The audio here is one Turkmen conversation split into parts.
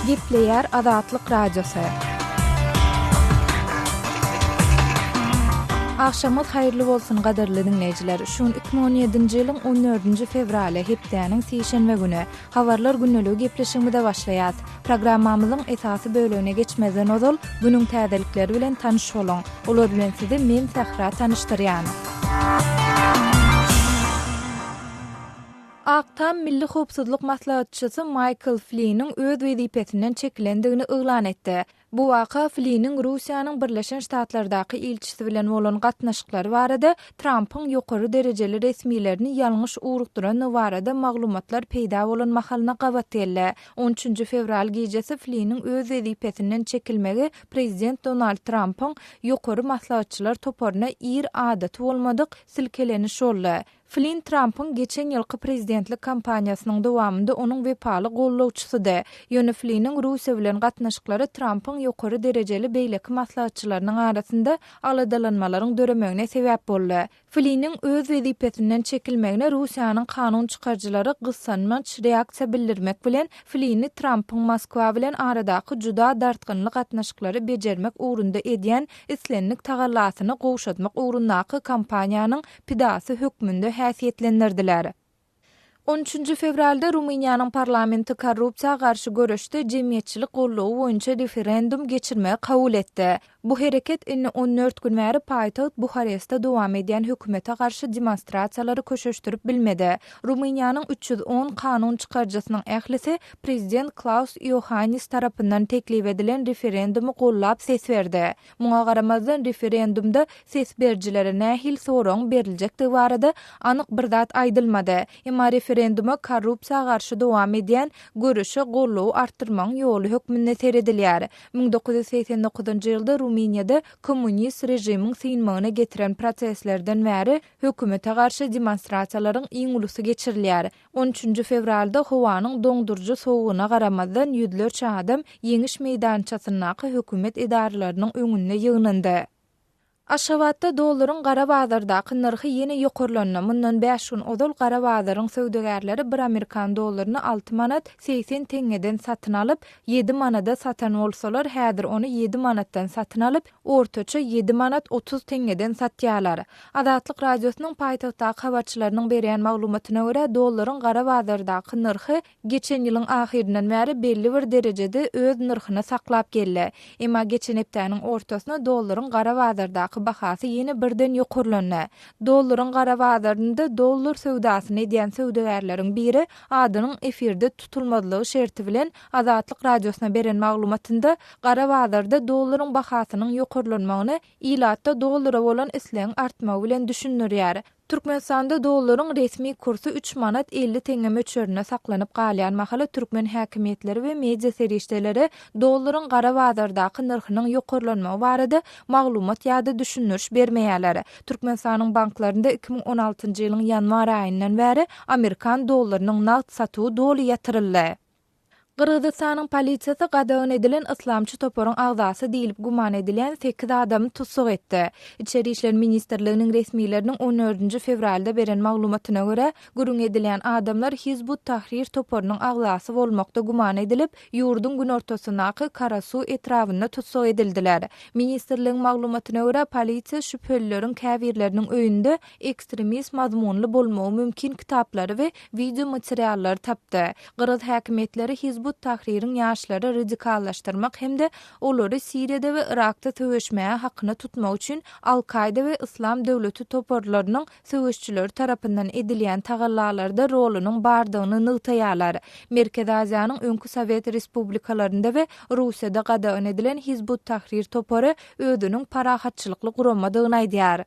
Gepleýär Azatlyk Radiosy. Agşamyňyz haýyrly bolsun gadyrly diňleýjiler. Şu gün 2017-nji ýylyň 14-nji fewraly, hepdäniň sişenbe güni. Habarlar gündeligi gepleşigimize başlaýas. Programmamyzyň esasy bölegine geçmezden ozal, günüň täzelikleri bilen tanyş boluň. Olar bilen sizi men Sähra tanyşdyrýan. Ak Tam milli howpsuzlyk maslahatçysy Maýkl Fliniň öz wezipesinden çekilendigini yglan etdi. Bu waka Fliniň Russiýanyň Birleşen Ştatlardaky ilçisi bilen bolan gatnaşyklary barada Trampyň ýokary derejeli resmilerini ýalňyş ugrukdyrandygy barada maglumatlar peýda bolan mahalyna gabat geldi. On üçünji fewral gijesi Fliniň öz wezipesinden çekilmegi prezident Donald Trampyň ýokary maslahatçylar toparyna ir adaty bolmadyk silkeleniş boldy. Flinn Trampyň geçen ýylky prezidentlik kampaniýasynyň dowamynda onuň wepaly gollawçysydy. Ýöne Flinniň Russiýa bilen gatnaşyklary Trampyň ýokary derejeli beýleki maslahatçylarynyň arasynda aladalanmalaryň döremegine sebäp boldy. Flinniň öz wezipesinden çekilmegine Russiýanyň kanun çykaryjylary gyssanmaç reaksiýa bildirmek bilen, Flinni Trampyň Moskwa bilen aradaky juda dartgynly gatnaşyklary bejermek ugrunda edýän islendik tagallasyny gowşatmak ugrundaky kampaniýanyň pidasy hökmünde häsiýetlendirdiler. On üçünji fewralda Rumyniýanyň parlamenti korrupsiýa garşy göreşde jemgyýetçilik goldawy boýunça referendum geçirmegi kabul etdi. Bu hereket indi on dört gün bäri paýtagt Buharestde dowam edýän hökümete garşy demonstrasiýalary köşeşdirip bilmedi. Rumyniýanyň 310 kanun çykaryjysynyň ählisi prezident Klaus Iohannis tarapyndan teklip edilen referendumy gollap ses berdi. Muňa garamazdan, referendumda ses berijilere nähili soragyň beriljekdigi barada anyk bir zat aýdylmady. Emma referenduma korrupsiýa garşy dowam edýän göreşe goldawy artdyrmagyň ýoly hökmünde seredilýär. 1989-njy ýylda Rumyniýada kommunist režimiň synmagyna getiren protestlerden bäri hökümete garşy demonstrasiýalaryň iň ulusy geçirilýär. On üçünji fewralda howanyň doňduryjy sowugyna garamazdan ýüzlerçe adam Ýeňiş meýdançasyndaky hökümet edaralarynyň öňünde ýygnandy. Aşgabatda dollaryň gara bazardaky nyrhy ýene ýokarlandy. Mundan bäş gün ozal gara bazaryň söwdagärleri bir amerikan dollaryny alty manat 80 teňňeden satyn alyp, ýedi manada satan bolsalar, häzir ony ýedi manatdan satyn alyp, ortaça ýedi manat 30 teňňeden satýarlar. Azatlyk Radiosynyň paýtagtdaky habarçylarynyň berýän maglumatyna görä, dollaryň gara bazardaky nyrhy geçen ýylyň ahyryndan bäri belli bir derejede öz nyrhyny saklap geldi. Emma geçen hepdäniň ortasyna dollaryň gara bazardaky bahasy ýene birden ýokarlandy. Dollaryň gara bazarynda dollar söwdasyny edýän söwdagärleriň biri adynyň efirde tutulmazlygy şerti bilen Azatlyk Radiosyna beren maglumatynda gara bazarda dollaryň bahasynyň ýokarlanmagyny ilatda dollara bolan islegiň artmagy bilen düşündirýär. Türkmenistanda dollaryň resmi kursy üç manat 50 teňňe möçberinde saklanyp galýan mahaly türkmen häkimiýetleri we media serişdeleri dollaryň gara bazardaky nyrhynyň ýokarlanmagy barada maglumat ýa-da düşündiriş bermeýärler. Türkmenistanyň banklarynda 2016-njy ýylyň ýanwar aýyndan bäri amerikan dollarynyň nagt satuwy doly ýatyryldy. Gyrgyzystanyň polisiýasy gadagan edilen yslamçy toparyň agzasy diýlip güman edilýän sekiz adamy tussag etdi. Içeri işler ministrliginiň resmileriniň on dördünji fewralda beren maglumatyna görä, gürrüň edilýän adamlar Hizb ut-Tahrir toparynyň agzasy bolmakda güman edilip, ýurduň günortasyndaky Karasuw etrabynda tussag edildiler. Ministrligiň maglumatyna görä, polisiýa şübhelileriň käbirleriniň öýünde ekstremist mazmunly bolmagy mümkin kitaplary we wideo materiallary tapdy. Gyrgyz häkimiýetleri Hizb ut-Tahririň ýaşlary radikallaşdyrmak hem-de olary Siriýada we Yrakda söweşmäge hakyna tutmak üçin Al-Kaýda we Yslam döwleti toparlarynyň söweşçileri tarapyndan edilýän tagallalarda rolunyň bardygyny nygtaýarlar. Merkezi Aziýanyň öňki sowet respublikalarynda we Russiýada gadagan edilen Hizb ut-Tahrir topary özüniň parahatçylykly guramadygyny aýdýar.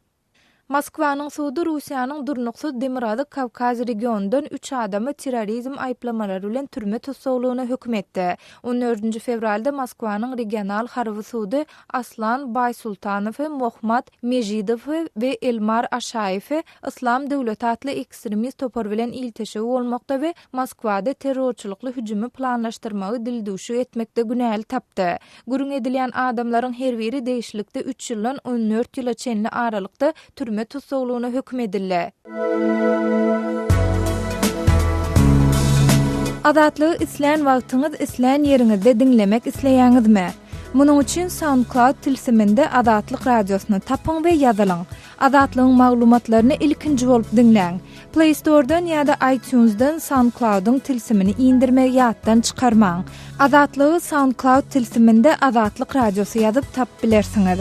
Moskwanyň sudy Russiýanyň durnuksyz Demirgazyk Kawkaz regionyndan üç adamy terrorizm aýyplamalary bilen türme tussaglygyna höküm etdi. On dördünji fewralda Moskwanyň regional harby sudy Aslan Baýsultanowy, Mohmad Mežidowy we Elmar Aşaýewi Yslam döwleti atly ekstremist topar bilen ilteşigi bolmakda we Moskwada terrorçylykly hüjümi planlaşdyrmagy dildüwşük etmekde günäli tapdy. Gürrüň edilýän adamlaryň her biri degişlilikde üç ýyldan on dört ýyla çenli aralykda türme tussaglygyna höküm edildi. Azatlygy islän wagtyňyz, islän ýeriňizde diňlemek isleýäňizmi? Munuň üçin SoundCloud tilsiminde Azatlyk Radiosyny tapyň we ýazylyň. Azatlygyň maglumatlaryny ilkinji bolup diňläň. Play Store-dan ýa-da iTunes-dan SoundCloud-yň tilsimini indirmegi ýatdan çykarmaň. Azatlygy SoundCloud tilsiminde Azatlyk Radiosy ýazyp tapyp bilersiňiz.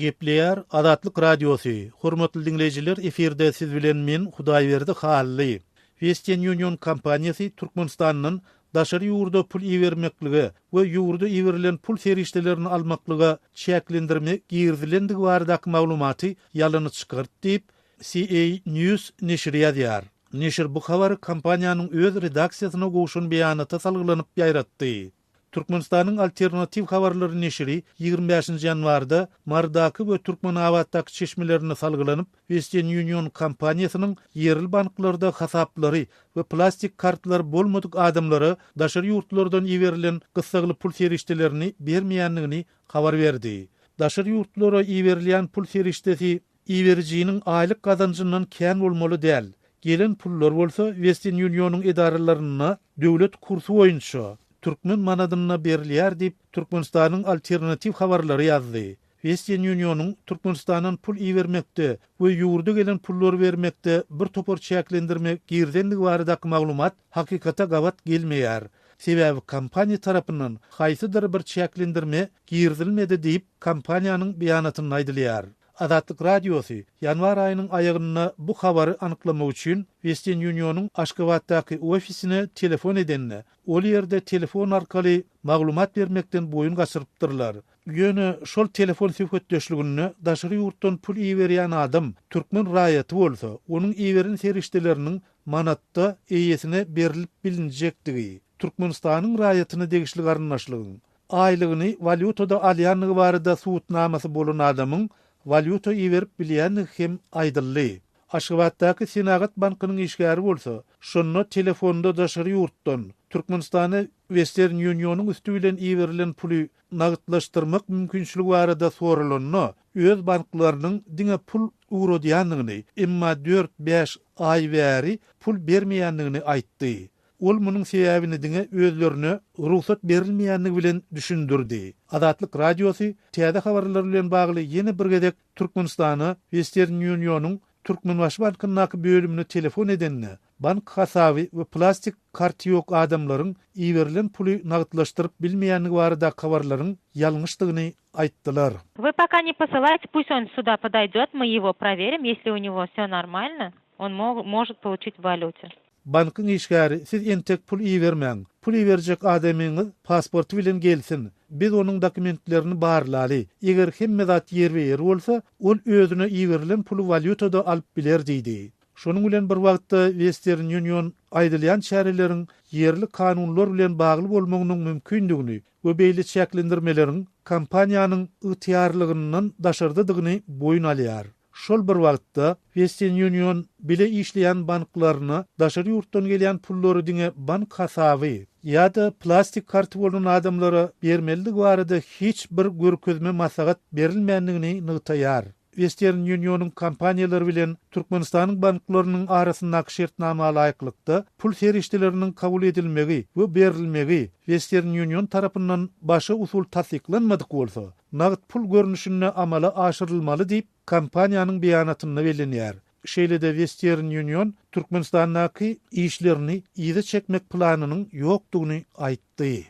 Gepleýär Azatlyk Radiosy, Hormatly diňleýjiler efirde siz bilen men Hudaýberdi Hally. Western Union kompaniýasy Türkmenistandan daşary ýurda pul ibermeklige we ýurda iberilen pul serişdelerini almaklyga çäklendirme girizilendigi baradaky maglumaty ýalana çykardy diýip, CA News neşiri ýazýar. Neşir bu habary kompaniýanyň öz redaksiýasyna gowşan beýanata salgylanyp ýaýratdy. Türkmenistanyň Alternatiw habarlary neşiri 25-nji ýanwarda Marydaky we Türkmenabatdaky çeşmelerine salgylanyp, Western Union kompaniýasynyň ýerli banklarda hasaplary we plastik kartlary bolmadyk adamlara daşary ýurtlardan iberilen gyssagly pul serişdelerini bermeýändigini habar berdi. Daşary ýurtlara iberilýän pul serişdesi Iberijiniň aýlyk gazanjyndan kän bolmaly däl. Gelen pullar bolsa Western Union-yň edaralarynda döwlet kursy boýunça, türkmen manadynda berilýär diýip, Türkmenistanyň Alternatiw habarlary ýazdy. Western Union-yň Türkmenistandan pul ibermekde we ýurda gelen pullary bermekde bir topar çäklendirme girizendigi baradaky maglumat hakykata gabat gelmeýär. Sebäbi kompaniýa tarapyndan haýsydyr bir çäklendirme girizilmedi diýip, kompaniýanyň beýanatynda aýdylýar. Azatlyk Radiosy ýanwar aýynyň aýagynda bu habary anyklamak üçin Western Union-yň Aşgabatdaky ofisine telefon edende, ol ýerde telefon arkaly maglumat bermekden boýun gaçyrypdyrlar. Ýöne şol telefon söhbetdeşliginde daşary ýurtdan pul iberýän adam türkmen raýaty bolsa, onuň iberen serişdeleriniň manatda eýesine berlip bilinjekdigi, Türkmenistanyň raýatyna degişli garyndaşlygyň, Aýlygyny walýutada alýandygy barada subutnamasy bolan adamyň walýuta iberip bilýändigi hem aýdyldy. Aşgabatdaky Senagat bankynyň işgäri bolsa, şonda telefonda daşary ýurtdan Türkmenistana Western Union-yň üsti bilen iberilen puly nagtlaşdyrmak mümkinçiligi barada soralanda, öz banklarynyň diňe pul ugradýandygyny, emma dört-bäş aý bäri pul bermeýändigini aýtdy. Ol munuň sebäbini diňe özlerine rugsat berilmeýändigi bilen düşündirdi. Azatlyk Radiosy täze habarlar bilen bagly ýene bir gezek Türkmenistana Western Union-yň Türkmenbaşy bankyndaky bölümine telefon edende, bank hasaby we plastik karty ýok adamlaryň iberilen puly nagtlaşdyryp bilmeýändigi baradaky habarlaryň ýalňyşdygyny aýtdylar. Вы пока не посылайте, пусть он сюда подойдет, мы его проверим, если у него все нормально, он может получить в валюте. Bankyň işgäri, siz entek pul ibermäň. Pul iberjek adamyňyz pasporty bilen gelsin. Biz onuň dokumentlerini barlaly. Eger hemme zat ýerbe-ýer bolsa, ol özüne iberilen puly walýutada alyp biler diýdi. Şonuň bilen bir wagtda Western Union aýdylýan çäreleriň ýerli kanunlar bilen bagly bolmagynyň mümkindigini we beýle çäklendirmeleriň kompaniýanyň ygtyýarlygyndan daşardadygyny boýun alýar. Şol bir wagtda, Western Union bile işleýän banklaryna daşary ýurtdan gelýän pullary diňe bank hasaby ýa-da plastik karty bolan adamlara bermelidigi barada hiç bir görkezme maslahat berilmändigini nygtaýar. Western Union-yň kompaniýalary bilen Türkmenistanyň banklarynyň arasyndaky şertnama laýyklykda, pul serişdeleriniň kabul edilmegi we berilmegi Western Union tarapyndan başga usul tassyklanmadyk bolsa, nagt pul görnüşinde amala aşyrylmaly diýip, kompaniýanyň beýanatynda bellenýär. Şeýle-de Western Union Türkmenistandaky işlerini yza çekmek planynyň ýokdugyny aýtdy.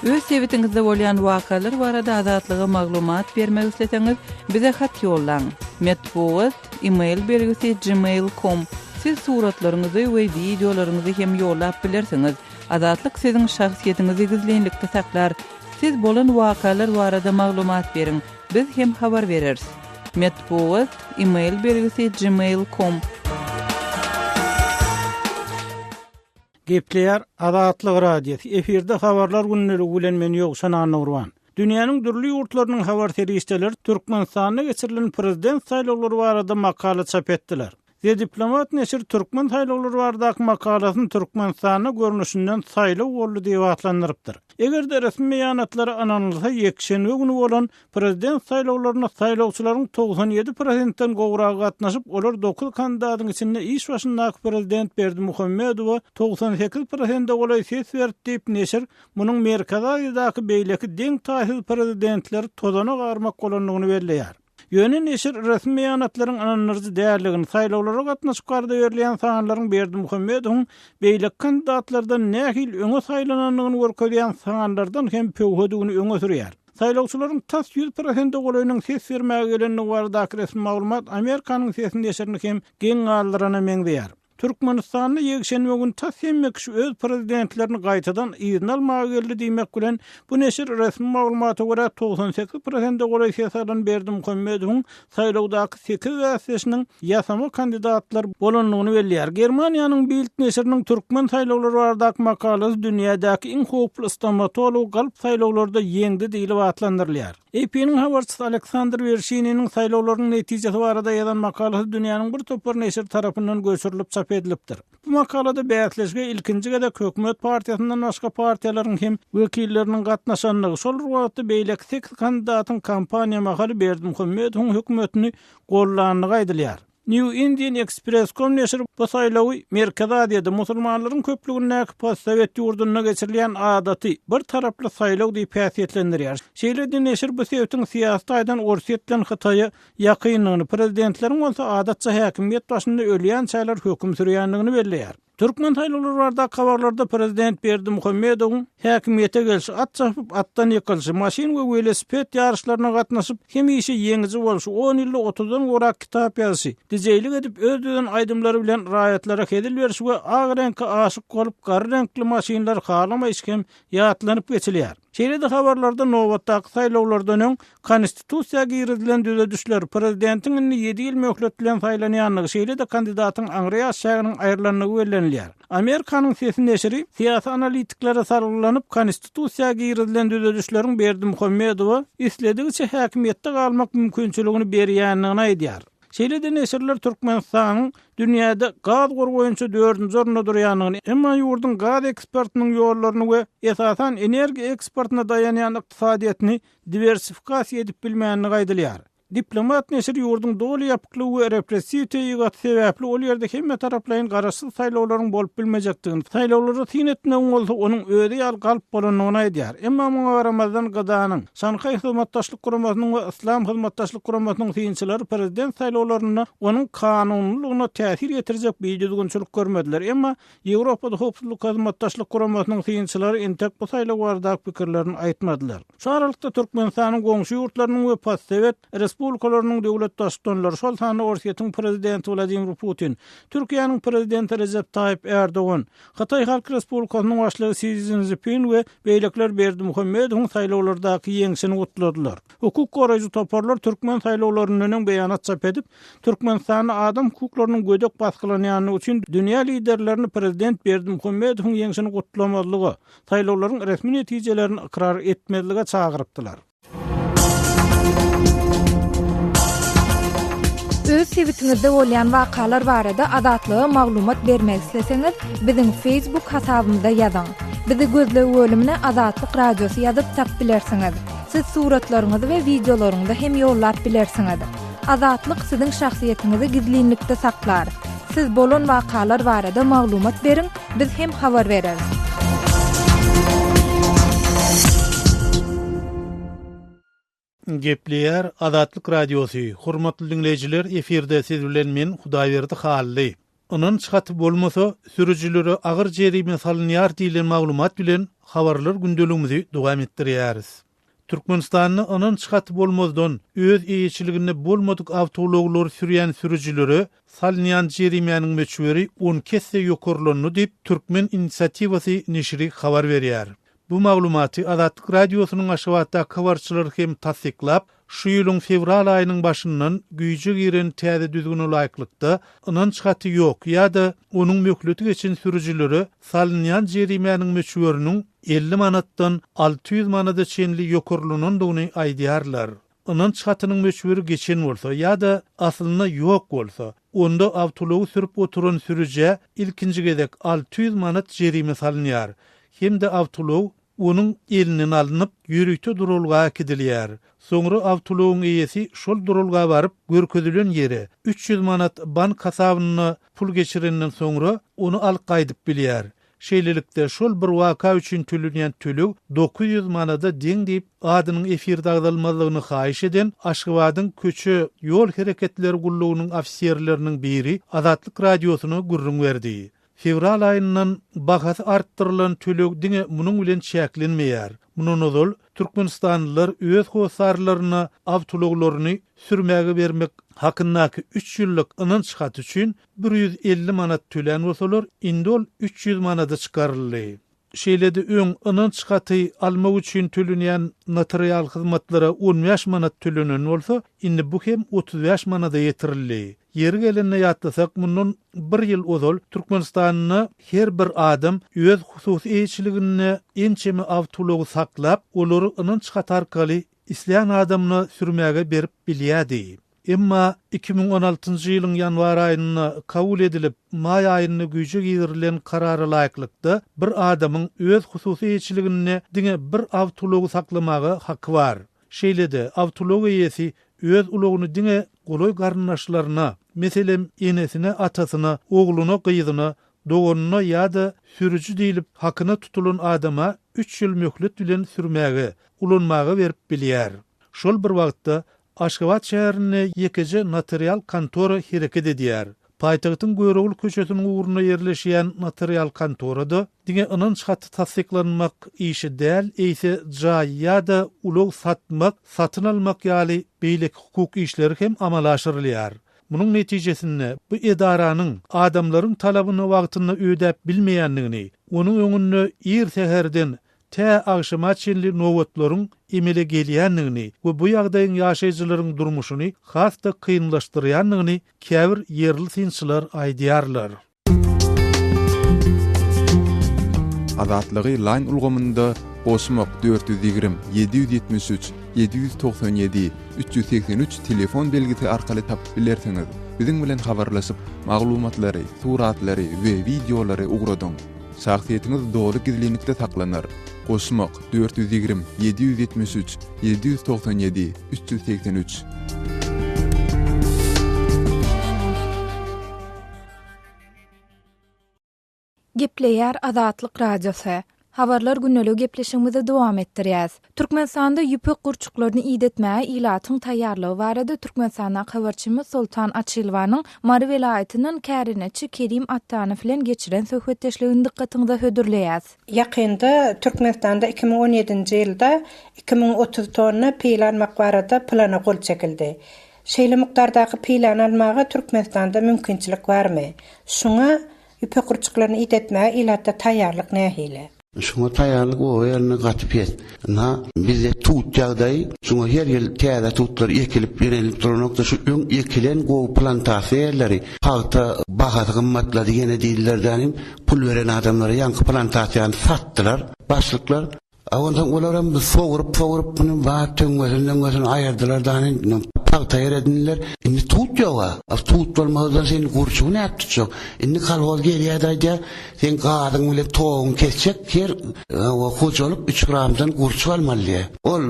Öz sebitiňizde bolýan wakalar barada Azatlyga maglumat bermek isleseňiz, bize hat ýollaň. Metbugat, e-mail belgisi gmail com. Siz suratlaryňyzy we wideolaryňyzy hem ýollap bilersiňiz. Azatlyk siziň şahsyýetiňizi gizlinlikde saklar. Siz bolan wakalar barada maglumat beriň, biz hem habar bereris. Metbugat, e-mail belgisi gmail com. Gepleýär Azatlyk Radiosy, efirde Habarlar gündeligi bilen men Ýowşan Annagurban. Dünýäniň dürli ýurtlarynyň habar serişdeleri Türkmenistanda geçirilen prezident saýlawlary barada makala çap etdiler. The Diplomat neşiri türkmen saýlawlary baradaky makalasyny Türkmenistanda görnüşinden saýlaw boldy diýip atlandyrypdyr. Eger-de resmi beýanatlara ynanylsa, ýekşenbe güni bolan prezident saýlawlaryna saýlawçylaryň 97 prosentden gowragy gatnaşyp, olar dokuz kandidatyň içinde iş başyndaky prezident Berdimuhamedowa 98 prosente golaý ses berdi diýip, neşir munuň Merkezi Aziýadaky beýleki deň-taýsyz prezidentleri tozana garmak bolandygyny belleýär. Ýöne neşir resmi beýanatlaryň ynandyryjy däldigini, saýlawlara gatnaşyk barada berilýän sanlaryň Berdimuhamedowyň beýleki kandidatlardan nähili öňe saýlanandygyny görkezýän sanlardan hem pöwhedigini öňe sürýär. Saýlawçylaryň tas ýüz prosente golaýynyň ses bermäge gelendigi baradaky resmi maglumat Amerikanyň sesi neşirini hem geň galdyrana meňzeýär. Türkmenistanda ýekşenbe güni tas hemme kişi öz prezidentlerini gaýtadan yzyna almaga geldi diýmek bilen, bu neşir resmi maglumata görä 98 prosente golaý ses alan Berdimuhamedowyň saýlawdaky sekiz bäsdeşiniň ýasama kandidatlar bolandygyny belleýär. Germaniýanyň Bild neşiriniň türkmen saýlawlary baradaky makalasy dünýädäki iň howply stomatolog galp saýlawlarda ýeňdi diýlip atlandyrylýar. AP-niň habarçysy Aleksandr Werşininiň saýlawlaryň netijesi barada ýazan makalasy dünýäniň bir topar neşiri tarapyndan göçürilip çap edilipdir. Bu makalada bäsleşige ilkinji gezek hökümet partiýasyndan başga partiýalaryň hem wekilleriniň gatnaşandygy, şol bir wagtda beýleki sekiz kandidatyň kampaniýa mahaly Berdimuhamedowyň hökümetini gollandygy aýdylýar. New Indian Express com neşiri bu saýlawy Merkezi Aziýada musulmanlaryň köplügindäki postsowet ýurdunda geçirilýän adaty, bir taraply saýlaw diýip häsiýetlendirýär. Şeýle-de neşir bu sebitiň syýasy taýdan Orsýet bilen Hytaýa ýakyndygyny, prezidentleriň bolsa adatça häkimiýet başynda ölýänçäler höküm sürýändigini belleýär. Türkmen saýlawlary baradaky habarlarda prezident Berdimuhamedowyň häkimiýete gelşi, at çapyp, atdan ýykylyşy, maşyn we welosiped ýaryşlaryna gatnaşyp, hemişe ýeňiji bolşy, on ýylda otuzdan gowrak kitap ýazyşy, dijeýlik edip, öz düzen aýdymlary bilen raýatlara hezil berşi we ak reňke aşyk bolup, gara reňkli maşynlary halamaýşy hem ýatlanyp geçilýär. Şeýle-de habarlarda nobatdaky saýlawlardan öň Konstitusiýa girizilen düzedişler, prezidentiň indi ýedi ýyl möhlet bilen saýlanýandygy, şeýle-de kandidatyň aňry ýaş çäginiň aýrylandygy bellenilýär. Amerikanyň sesi neşiri syýasy analitiklere salgylanyp, Konstitusiýa girizilen düzedişleriň Berdimuhamedowa isledigiçe häkimiýetde galmak mümkinçiligini berýändigini aýdýar. Şeýle-de neşirler Türkmenistanyň dünýäde gaz gory boýunça dördünji orunda durýandygyny, emma ýurduň gaz eksportynyň ýollaryny we esasan energiýa eksportyna daýanýan ykdysadyýetini diwersifikasiýa edip bilmändigi aýdylýar. Diplomat neşiri ýurduň doly ýapyklygy we repressiw tebigaty sebäpli ol ýerde hemmetaraplaýyn garaşsyz saýlawlaryň bolup bilmejekdigini, saýlawlara syn etmegiň bolsa onuň özi ýaly galp bolandygyny aýdýar. Emma muňa garamazdan GDA-nyň, Şanhaý Hyzmatdaşlyk Guramasynyň we Yslam Hyzmatdaşlyk Guramasynyň synçylary prezident saýlawlarynda onuň kanunylygyna täsir ýetirjek bidüzgünçilik görmediler. Emma Ýewropada Howpsuzlyk Hyzmatdaşlyk Guramasynyň synçylary entek bu saýlaw baradaky pikirlerini aýtmadylar. Şu aralykda Türkmenistanyň goňşy ýurtlarynyň we postsowet respublikalarynyň döwlet baştutanlary, şol sanda Orsýetiň prezidenti Wladimir Putin, Türkiýäniň prezidenti Rejep Taýyp Ärdogan, Hytaý Halk Respublikasynyň Başlygy Si Szinpin we beýlekiler Berdimuhamedowyň saýlawlardaky ýeňşini gutladylar. Hukuk goraýjy toparlar türkmen saýlawlaryndan öň beýanat çap edip, Türkmenistanda adam hukuklarynyň gödek basgylanýandygy üçin dünýä liderlerini prezident Berdimuhamedowyň ýeňşini gutlamazlyga, saýlawlaryň resmi netijelerini ykrar etmezlige çagyrypdylar. Öz sebitiňizde bolýan wakalar barada Azatlyga maglumat bermek isleseňiz, biziň Facebook hasabymyza ýazyň. Bizi gözleg bölümine Azatlyk Radiosy ýazyp tap bilersiňiz. Siz suratlaryňyzy we wideolaryňyzy hem ýollap bilersiňiz. Azatlyk siziň şahsyýetiňizi gizlinlikde saklar. Siz bolan wakalar barada maglumat beriň, biz hem habar bereris. Gepleýär Azatlyk Radiosy, Hormatly diňleýjiler, efirde siz bilen men Hudaýberdi Hally. Ynanç haty bolmasa, sürüjilere agyr jerime salynýar diýlen maglumat bilen habarlar gündeligimizi dowam etdirýäris. Türkmenistanda ynanç haty bolmazdan, öz eýeçiliginde bolmadyk awtoulaglary sürýän sürüjilere salynýan jerimäniň möçberi 12 esse ýokarlandy diýip, Türkmen inisiatiwasy neşiri habar berýär. Bu maglumaty Azatlyk Radiosynyň Aşgabatdaky habarçylary hem tassyklap, şu ýylyň fewral aýynyň başyndan güýje giren täze düzgüne laýyklykda, ynanç haty ýok ýa-da onuň möhleti geçen sürüjilere salynýan jerimäniň möçberiniň 50 manatdan 600 manada çenli ýokarlanandygyny aýdýarlar. Ynanç hatynyň möçberi geçen bolsa ýa-da aslynda ýok bolsa, onda awtoulagy sürüp oturan sürüjä ilkinji gezek 600 manat jerime salynýar hem-de awtoulag onuň elinden alnyp, ýörite duralga äkidilýär. Soňra awtoulagyň eýesi şol duralga baryp, görkezilen ýere 300 manat bank hasabyna pul geçirenden soňra, ony alyp gaýdyp bilýär. Şeýlelikde, şol bir waka üçin tölenýän töleg 900 manada deň diýip, adynyň efirde agzalmazlygyny haýyş eden Aşgabadyň köçe, ýol hereketleri gullugynyň ofiserleriniň biri Azatlyk Radiosyna gürrüň berdi. Fewral aýyndan bahasy artdyrylan töleg diňe munuň bilen çäklenmeýär. Mundan ozal, türkmenistanlylar öz hossarlaryna awtoulaglaryny sürmäge bermek hakyndaky üç ýyllyk ynanç haty üçin 150 manat tölän bolsalar, indi ol 300 manada çykaryldy. Şeýle-de öň ynanç haty almak üçin tölenýän notarial hyzmatlara 15 manat tölenen bolsa, indi bu hem 35 manada ýetirildi. Ýeri gelende ýatlasak, mundan bir ýyl ozal Türkmenistanda her bir adam öz hususy eýeçiliginde ençeme awtoulagy saklap, olary ynanç haty arkaly islän adamyna sürmäge berip bilýärdi. Emma 2016-njy ýylyň ýanwar aýynda kabul edilip, maý aýynda güýje girilen karara laýyklykda, bir adamyň öz hususy eýeçiliginde diňe bir awtoulagy saklamaga haky bar. Şeýle-de, awtoulag eýesi öz ulagyny diňe golaý garyndaşlaryna, meselem, enesine, atasyna, ogluna, gyzyna, doganyna ýa-da sürüji diýlip hakyna tutulan adama üç ýyl möhlet bilen sürmäge, ulanmaga berip bilýär. Şol bir wagtda, Aşgabat şäherinde ýekeje notarial kontora hereket edýär. Paýtagtyň Görogly köçesiniň ugrunda ýerleşýän notarial kontorada diňe ynanç haty tassyklanmak işi däl, eýse jaý ýa-da ulag satmak, satyn almak ýaly beýleki hukuk işleri hem amala aşyrylýar. Munuň netijesinde bu edaranyň adamlaryň talabyny wagtynda ödäp bilmeýändigini, onuň öňünde ir säherden tä agşama çenli nobatlaryň emele gelýändigini we bu ýagdaýyň ýaşaýjylaryň durmuşyny has-da kynlaşdyrýandygyny käbir ýerli synçylar aýdýarlar. Azatlygy Line ulgamynda goşmak 420 773 797 383 telefon belgisi arkaly tapyp bilersiňiz. Biziň bilen habarlaşyp, maglumatlary, suratlary we wideolary ugradyň. Şahsyýetiňiz doly gizlinlikde saklanar. Goşmak, 420, 773, 797, 383. Gepleýär Azatlyk Radiosy. Habarlar gündeligi gepleşigimizi dowam etdirýäs. Türkmenistanda ýüpek gurçuklaryny idetmäge ilatyň taýýarlygy barada Türkmenistandaky habarçymyz Soltan Açylowanyň Mary welaýatyndan kärendeçi Kerim Atdanow bilen geçiren söhbetdeşligini dykgatyňyza hödürleýäs. Ýakynda Türkmenistanda 2017-nji ýylda 2030 tonna pile almak barada plana gol çekildi. Şeýle mukdardaky piläni almaga Türkmenistanda mümkinçilik barmy? Şuňa Ýüpek gurçuklaryny idetmäge ilatda taýýarlyk nähili? Şuňa taýýarlyk oba ýerinde gaty pes. Ynha, bizde tut ýagdaýy, şuňa her ýyl täze tutlar ekilip ýenelip duranokda, şu öň ekilen gowy plantasiýa ýerleri, pagta bahasy gymmatlady ýene diýdiler dänim, pul beren adamlara ýaňky plantasiýany satdylar başlyklar. A onsoň olaram sowrup-sowrup muny bar töňňesini-möňňesini aýyrdylar da indi pagta ýer edindiler. Indi tut ýog-a. A tut bolmasa-da sen gurçugy nädip tutjak? Indi kolhoz gelýär-de aýdýar, seň gazyň bilen toguňy kesjek, her hojalyk üç gramdan gurçuk almaly diýýär. Ol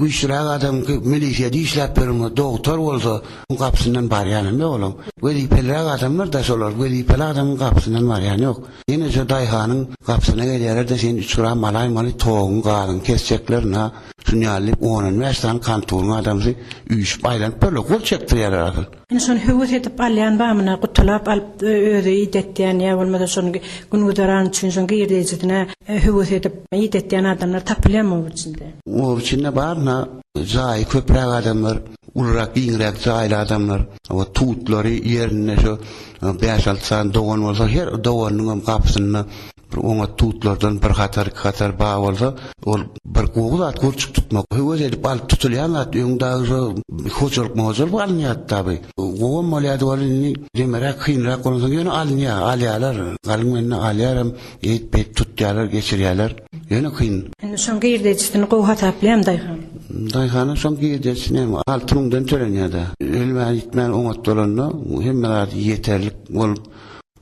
güýçlüräk adamky milisiýada işläp ýören bolsa, dogtor bolsa, gapysyndan barýanam ýok olaň. Wezipeliräk adamlar-da şolar, wezipeli adamyň gapysyndan barýany ýok. Ýene şo daýhanyň gapysyna gelýärler-de, sen üç gram alaýmaly, toguň, gazyňy kesjekler, ynha, şuny ýaly diýip, on-on bäş sany kanturyň adamsy üýşüp aýlanyp ýörler, gol çekdirýärler asyl. Indi şony höwes edip alýan bamyna gutulap alyp özi idetýän ýa bolmasa şony gün-güzeran üçin şoň girdejisine höwes edip idetýän adamlar tapylýarmy oba içinde? Oba içinde bar, ynha, jaýy köpräk adamlar, ulurak, giňräk jaýly adamlar, tutlary ýerinde şo Bäş-alty sany dogan bolsa, her doganynyňam gapysynda bir oňat tutlardan bir hatar, iki hatar bag bolsa, ol bir gowy zat gurçuk tutmak. Höwes edip alyp tutulýan zat, öň dagy şo hojalyk-mojalyk alynýardy taby. Gowam bolýardy welin indi demeräk, kynrak bolansoň ýöne alynýar, alýarlar. Galyň bende alýaram, eýdip-beýdip tutýarlar, geçirýärler. Ýöne kyn. Indi şoň girdejisini gowy hasaplaýarmy daýhan? Daýhana şoň girdejisi näme, alty müňden tölenýär-dä. Ölmän-ýitmän oňat bolanda, hemme zady ýeterlik bolup,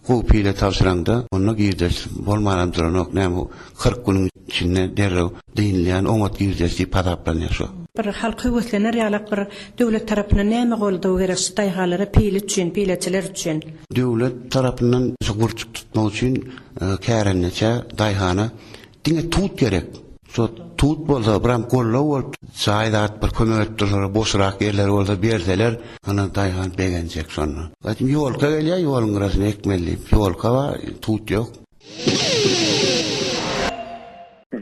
gowy pile tabşyraňda, onda girdejisi bolmanam duranok. Näme, 40 günüň içinde derrew dynylýan oňat girdeji diýip hasaplanýar şo. Bir halk höweslener ýalak bir döwlet tarapyndan näme goldaw gerek şu daýhalara pile üçin, pileçiler üçin? Döwlet tarapyndan şu gurçuk tutmak üçin kärendeçä, daýhana diňe tut gerek. Şo tut bolsa, biram goldaw bolup, jaý zat bir kömek edip dursalar, boşrak ýerleri bolsa berseler, ana daýhan begenjek şonda. Gaýtam ýolka gelýär, ýoluň gyrasyna ekmeli diýip. Ýolka bar, tut ýok.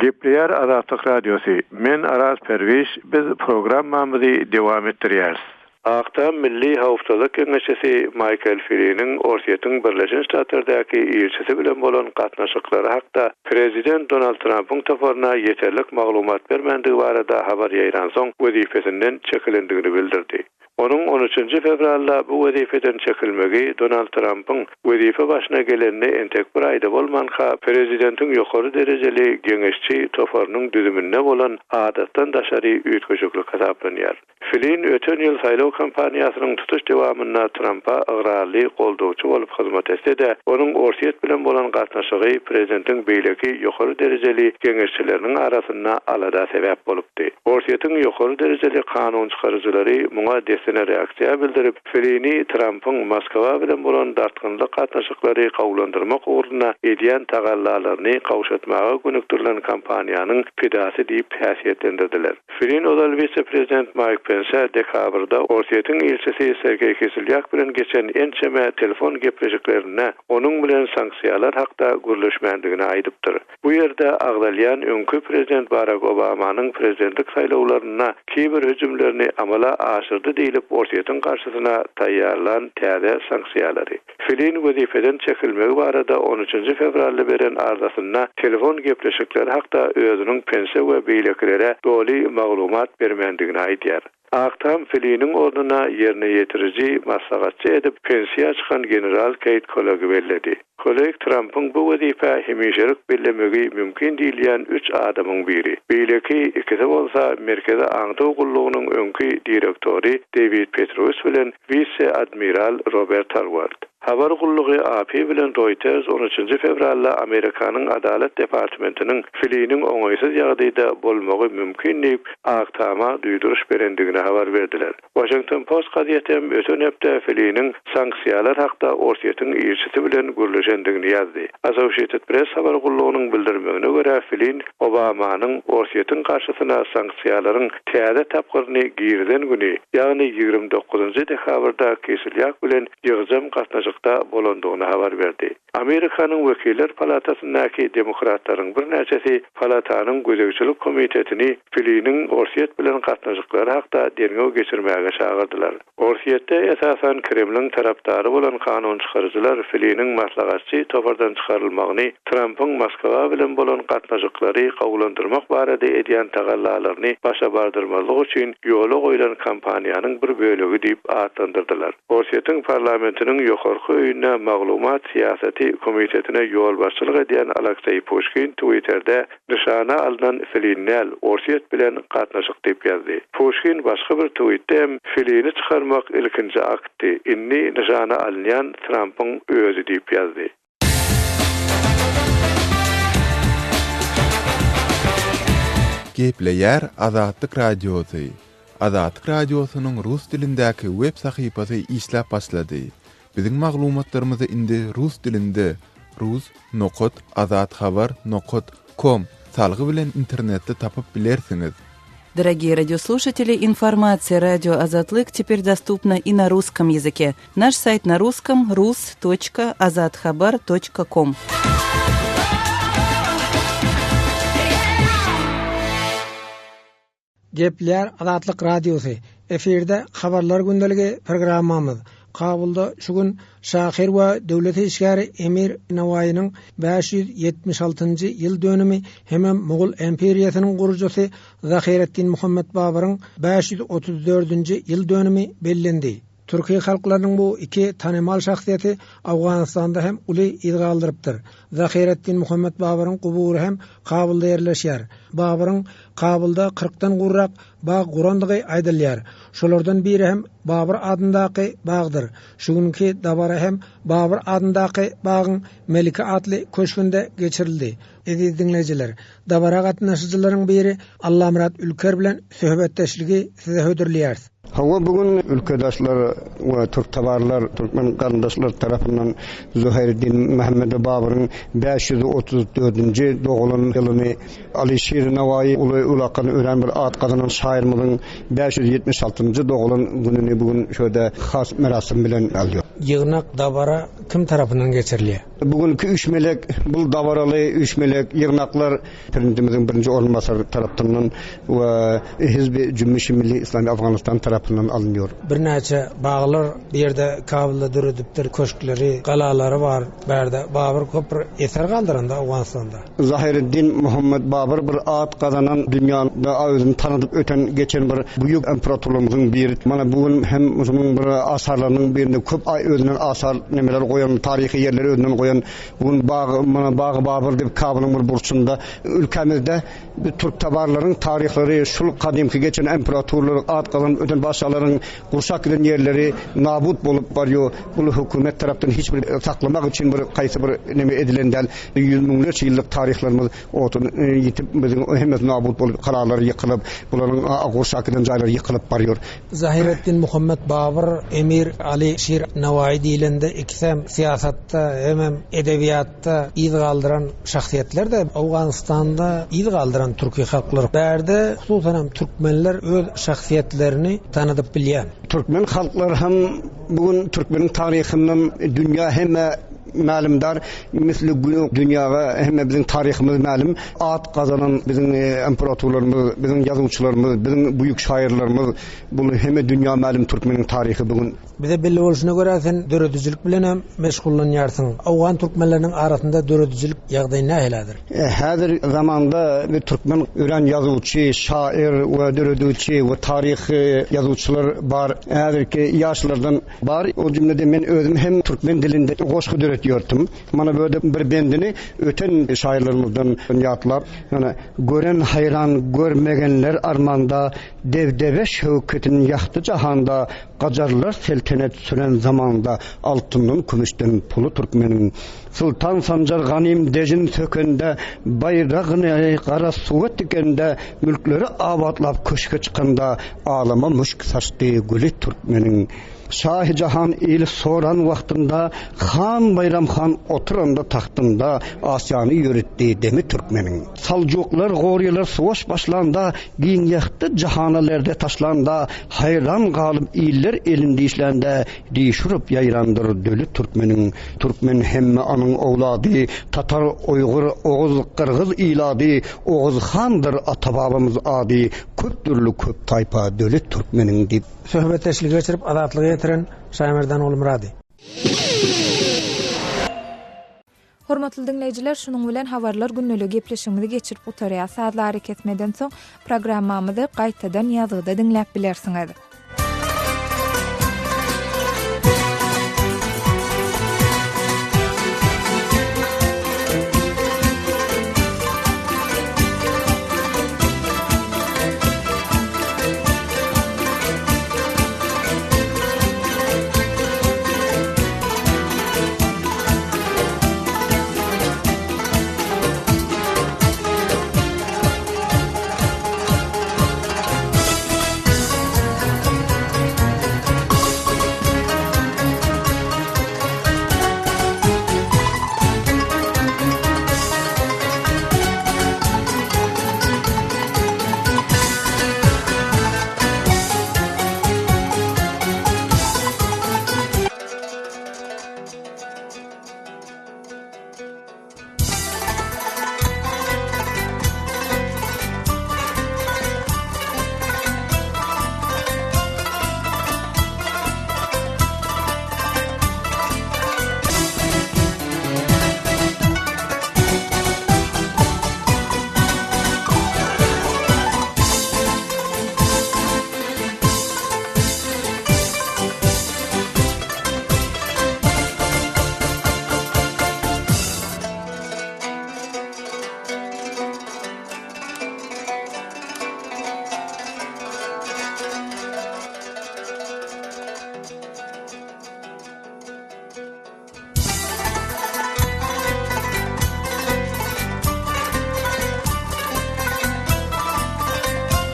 Gepleýär Azatlyk Radiosy, Men Araz Perwiş, biz programmamyzy dewam etdirýäris. Ak Tam Milli howpsuzlyk geňeşçisi Maýkel Fliniň Orsýetiň Birleşen Ştatlardaky ilçisi bilen bolan gatnaşyklary hakda prezident Donald Trampyň toparyna ýeterlik maglumat bermändigi barada habar ýaýransoň wezipesinden çekilendigini bildirdi. Onuň on üçünji fewralda bu wezipeden çekilmegi Donald Trampyň wezipe başyna gelenine entek bir aý-da bolmanka prezidentiň ýokary derejeli geňeşçi toparynyň düzüminde bolan adatdan daşary üýtgeşiklik hasaplanýar. Flin öten ýyl saýlaw kampaniýasynyň tutuş dowamynda Trampa ygrarly goldawçy bolup hyzmat etse-de, onuň Orsýet bilen bolan gatnaşygy prezidentiň beýleki ýokary derejeli geňeşçileriniň arasynda alada sebäp bolupdy. Orsýetiň ýokary derejeli kanunçykaryjylary muňa dessine reaksiýa bildirip, Flini Trampyň Moskwa bilen bolan dartgynly gatnaşyklary gowulandyrmak ugrunda edýän tagallalaryny gowşatmaga gönükdirilen kampaniýanyň pidasy diýip häsiýetlendirdiler. Flin ozal wise-prezident Maýk Pense dekabrda Orsýetiň ilçisi Sergeý Kislýak bilen geçen ençeme telefon gepleşiklerinde onuň bilen sanksiýalar hakda gürleşmändigini aýdypdyr. Bu ýerde agzalýan öňki prezident Barak Obamanyň prezidentlik saýlawlarynda kiber hüjümlerini amala aşyrdy diýlip Orsýetiň garşysyna taýýarlan täze sanksiýalary. Flin wezipeden çekilmegi barada on üçünji fewralda beren arzasynda telefon gepleşikleri hakda özüniň Pense we beýlekilere doly maglumat bermändigini aýdýar. Ak Tam Fliniň ornuna ýerine ýetiriji maslahatçy edip pensiýa çykan general Keýt Kolegi belledi. Koleg Trampyň bu wezipä hemişelik bellemegi mümkin diýilýän üç adamyň biri. Beýleki ikisi bolsa Merkezi aňtaw gullugynyň öňki direktory Dewid Petreus bilen Wise-admiral Robert Harward. Habar gullugy AP bilen Reuters on üçünji fewralda Amerikanyň Adalat departamentiniň Fliniň oňaýsyz ýagdaýda bolmagy mümkin diýip, Ak Tama duýduryş berendigini habar berdiler. Washington Post gazeti hem öten hepde Fliniň sanksiýalar hakda Orsýetiň ilçisi bilen gürleşendigini ýazdy. Associated Press habar gullugynyň bildirmegine görä, Flin Obamanyň Orsýetiň garşysyna sanksiýalaryň täze tapgyryny girizen güni, ýagny 29 dekabrda Kislýak bilen ýygjam gatnaşykda bolandygyny habar berdi. Amerikanyň Wekiller palatasyndaky demokratlaryň birnäçesi palatanyň gözegçilik komitetini Fliniň Orsýet bilen gatnaşyklary hakda derňew geçirmäge çagyrdylar. Orsýetde esasan Kremliň tarapdary bolan kanunçykaryjylar Fliniň maslahatçy topardan çykarylmagyny Trampyň Moskwa bilen bolan gatnaşyklary gowulandyrmak barada edýän tagallalaryny başa bardyrmazlyk üçin ýola goýlan kampaniýanyň bir bölegi diýip atlandyrdylar. Orsýetiň parlamentiniň ýokarky öýünde maglumat syýasaty komitetine ýolbaşçylyk edýän Alekseý Puşkin Twitterde Nyşana alnan Flin däl, Orsýet bilen gatnaşyk diýip ýazdy. Puşkin başga bir twitde hem Flini çykarmak ilkinji aktdy, indi nyşana alynýan Trampyň özi diýip ýazdy. Gepleýär Azatlyk Radiosy, Azatlyk Radiosynyň rus dilindäki web sahypasy işläp başlady. Biziň maglumatlarymyzy indi rus dilinde rus nokat azathabar nokat kom salgy bilen internetde tapyp bilersiňiz. Дорогие радиослушатели, информация радио Азатлык теперь доступна и на русском языке. Наш сайт на русском rus.azathabar.com. Gepleýär Azatlyk Radiosy, Efirde Habarlar gündeligi programmamyz. Kabulda şu gün şahyr we döwlet işgäri Emir Nowaýynyň 576-njy ýyl dönümi hemem Mogul imperiýasynyň gurujysy Zahyreddin Muhammet Babyryň 534-nji ýyl dönümi bellendi. Türki halklarynyň bu iki tanymal şahsyýeti Owganystanda hem uly yz galdyrypdyr. Zahyreddin Muhammet Babyryň gubury hem Kabulda ýerleşýär. Babyryň. Kabulda kyrkdan gowrak bag gurandygy aýdylýar. Şolardan biri hem Babur adyndaky bagdyr. Şu günki dabara hem Babur adyndaky bagyň Melike atly köşgünde geçirildi. Eziz diňleýjiler, dabara gatnaşyjylaryň biri Allamyrat Ülker bilen söhbetdeşligi size hödürleýäris. Hawa, bu gün ülkedaşlar we türktabarlar, türkmen garyndaşlar tarapyndan Zuhairiddin Muhammedi Babyryň 534-nji doglan ýylyny, Alyşir Nowaýy uly ulakan örän bir at gazanan şahyrymyzyň 576-njy doglan gününi bu gün şu ýerde has merasim bilen alýar. Ýygnak, dabara kim tarapyndan geçirilýär? Bu günki üýşmelek, bul dabaraly üýşmelek, ýygnaklar Prezidentimiziň birinji orunbasary tarapyndan we Hizbi Jümmüşi Milli Islami Afganistan tarapyndan alynýar. Birnäçe baglar bu ýerde Kabulda döredipdir, köşkleri, galalary bar bärde. Babur köp bir eser galdyranda Owganystanda. Zahyreddin Muhammet Babur bir at gazanan dünýäde özüni tanadyp öten geçen bir buýuk imperatorlarymyzyň biri. Mana bu gün hem şunuň bir asarlarynyň birinde köp özünden asar nemeler goýan, taryhy ýerleri özünden goýan Bu gün bag, mana Bagy Babyr diýip Kabylyň bir burçunda ülkämizde türk tabarlaryň taryhlary şul gadymky geçen imperatorlar at gazanyp öten paşalaryň gurşap giden ýerleri nabut bolup barýar. Bul hökümet tarapdan hiç bir saklamak üçin bir haýsy bir neme edilen däl. Ýüz müňlerçe ýyllyk taryhlarymyz otun ýitip biziň hemmesi nabut bolup galalar ýykylyp bularyň gurşap giden jaýlary ýykylyp barýar. Zahyreddin Muhammet Babyr, Emir Aly Şir Nowaýy diýlende ikisem syýasatda hemem edebiýatda yz galdyran şahsyýetler-de Owganystanda yz galdyran türki halklar. Bärde hususanam türkmenler öz şahsyýetlerini tanadyp bilýär. Türkmen halklary hem bu gün türkmeniň taryhyndan dünýä hemme mälimdar misli gün dünýäge hemme biziň taryhymyz mälim. At gazanan biziň imperatorlarymyz, biziň ýazuwçylarymyz, biziň buýuk şaýyrlarymyz bul hemme dünýä mälim türkmeniň taryhy bu gün. Bize belli bolşuna görä sen döredijilik bilen hem meşgullanýarsyň. Owgan türkmenleriniň arasynda döredijilik ýagdaýy nähili häzir? Häzir zamanda bir türkmen örän ýazuwçy, şaýyr we döredijiçi we taryhy ýazuwçylar bar. Häzirki ýaşlardan bar. O jümleden men özüm hem türkmen dilinde goşgy döretýärdim. Mana bu ýerde bir bendini öten şaýyrlarymyzdan ýatlap, ýöne Gören haýran, görmegenler armanda, Debdebe şöwketin ýakdy jahanda, Gajarlar seltenet süren zamanda, Altyndan, kümüşden puly türkmeniň. Soltan Sanjar ganym dejin sökende, Baýragyny gara suwa tikende, Mülkleri abatlap köşge çykanda, Alama müşk saçdy güli türkmeniň. Şahy jahan il soran wagtynda, Han Baýram han oturanda tagtynda, Asyýany ýöritdi demi türkmeniň. Saljuklar, gorylar suwaş başlanda, Giň ýakdy jahana lerde taşlanda, Haýran galyp iller elin dişlände, Diş urup ýaýrandyr döli türkmeniň. Türkmen hemme anyň owlady, Tatar, oýgur, oguz, gyrgyz ilady, Oguz handyr ata-babamyz ady, Köp dürli, köp taýpa döli türkmeniň diýip. Söhbetdeşligi geçirip Azatlyga ýetiren Şaýmerdan Ogulmyrady. Hormatly diňleýjiler, şunuň bilen Habarlar gündeligi gepleşigimizi geçirip gutarýas. Sazly arakesmeden soň programmamyzy gaýtadan ýazgyda diňläp bilersiňiz.